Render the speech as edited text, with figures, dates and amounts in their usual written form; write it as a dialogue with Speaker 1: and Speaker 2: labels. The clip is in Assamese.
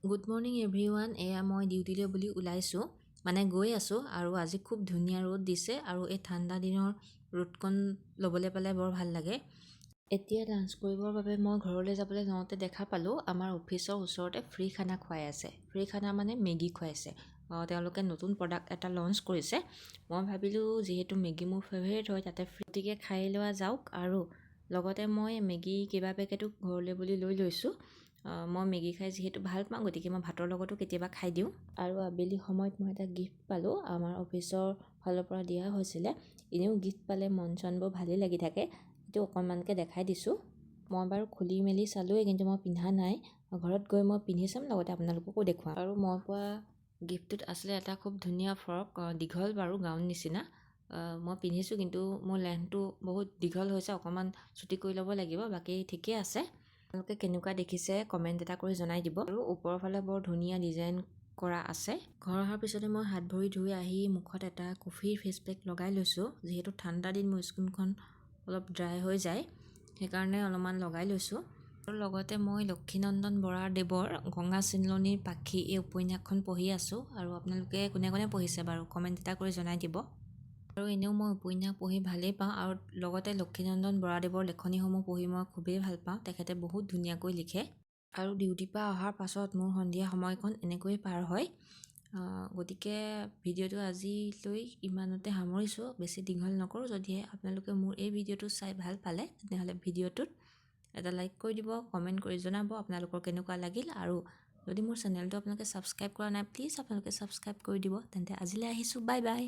Speaker 1: Good morning everyone. এয়া মই ডিউটিলৈ বুলি ওলাইছোঁ, মানে গৈ আছোঁ। আৰু আজি খুব ধুনীয়া ৰ'দ দিছে আৰু এই ঠাণ্ডা দিনৰ ৰ'দকণ ল'বলৈ পালে বৰ ভাল লাগে। এতিয়া লাঞ্চ কৰিবৰ বাবে মই ঘৰলৈ যাবলৈ লওঁতে দেখা পালোঁ, আমাৰ অফিচৰ ওচৰতে ফ্ৰী খানা খুৱাই আছে। ফ্ৰী খানা মানে মেগী খুৱাইছে। তেওঁলোকে নতুন প্ৰডাক্ট এটা লঞ্চ কৰিছে। মই ভাবিলোঁ, যিহেতু মেগী মোৰ ফেভৰেট হয়, তাতে গতিকে খাই লোৱা যাওক। আৰু লগতে মই মেগী কেইবা পেকেটো ঘৰলৈ বুলি লৈ লৈছোঁ। মই মেগী খাই যিহেতু ভাল পাওঁ, গতিকে মই ভাতৰ লগতো কেতিয়াবা খাই দিওঁ। আৰু আবেলি সময়ত মই এটা গিফ্ট পালোঁ, আমাৰ অফিচৰ ফালৰ পৰা দিয়া হৈছিলে। এনেও গিফ্ট পালে মন চনবোৰ ভালেই লাগি থাকে। সেইটো অকণমানকৈ দেখাই দিছোঁ। মই বাৰু খুলি মেলি চালোঁৱেই, কিন্তু মই পিন্ধা নাই। ঘৰত গৈ মই পিন্ধি চাম, লগতে আপোনালোককো দেখুৱাম। আৰু মই পোৱা গিফ্টটোত আছিলে এটা খুব ধুনীয়া ফ্ৰক, দীঘল বাৰু, গাউন নিচিনা। মই পিন্ধিছোঁ, কিন্তু মোৰ লেন্থটো বহুত দীঘল হৈছে, অকণমান চুটি কৰি ল'ব লাগিব। বাকী ঠিকেই আছে। আপোনালোকে কেনেকুৱা দেখিছে কমেণ্ট এটা কৰি জনাই দিব। আৰু ওপৰৰ ফালে বৰ ধুনীয়া ডিজাইন কৰা আছে। ঘৰ অহাৰ পিছতে মই হাত ভৰি ধুই আহি মুখত এটা কফিৰ ফেচ পেক লগাই লৈছোঁ। যিহেতু ঠাণ্ডা দিন, মোৰ স্কিনখন অলপ ড্ৰাই হৈ যায়, সেইকাৰণে অলপমান লগাই লৈছোঁ। আৰু লগতে মই লক্ষীনন্দন বৰাদেৱৰ গঙা চিলনীৰ পাখি এই উপন্যাসখন পঢ়ি আছোঁ। আৰু আপোনালোকে কোনে কোনে পঢ়িছে বাৰু কমেণ্ট এটা কৰি জনাই দিব। আৰু এনেও মই উপন্যাস পঢ়ি ভালেই পাওঁ আৰু লগতে লক্ষীনন্দন বৰাদেৱৰ লেখনিসমূহ পঢ়ি মই খুবেই ভাল পাওঁ। তেখেতে বহুত ধুনীয়াকৈ লিখে। আৰু ডিউটিৰ পৰা অহাৰ পাছত মোৰ সন্ধিয়া সময়কণ এনেকৈয়ে পাৰ হয়। গতিকে ভিডিঅ'টো আজিলৈ ইমানতে সামৰিছোঁ, বেছি দীঘল নকৰোঁ। যদিহে আপোনালোকে মোৰ এই ভিডিঅ'টো চাই ভাল পালে, তেনেহ'লে ভিডিঅ'টোত এটা লাইক কৰি দিব, কমেণ্ট কৰি জনাব আপোনালোকৰ কেনেকুৱা লাগিল। আৰু যদি মোৰ চেনেলটো আপোনালোকে ছাবস্ক্ৰাইব কৰা নাই, প্লিজ আপোনালোকে ছাবস্ক্ৰাইব কৰি দিব। তেন্তে আজিলৈ আহিছোঁ, বাই বাই।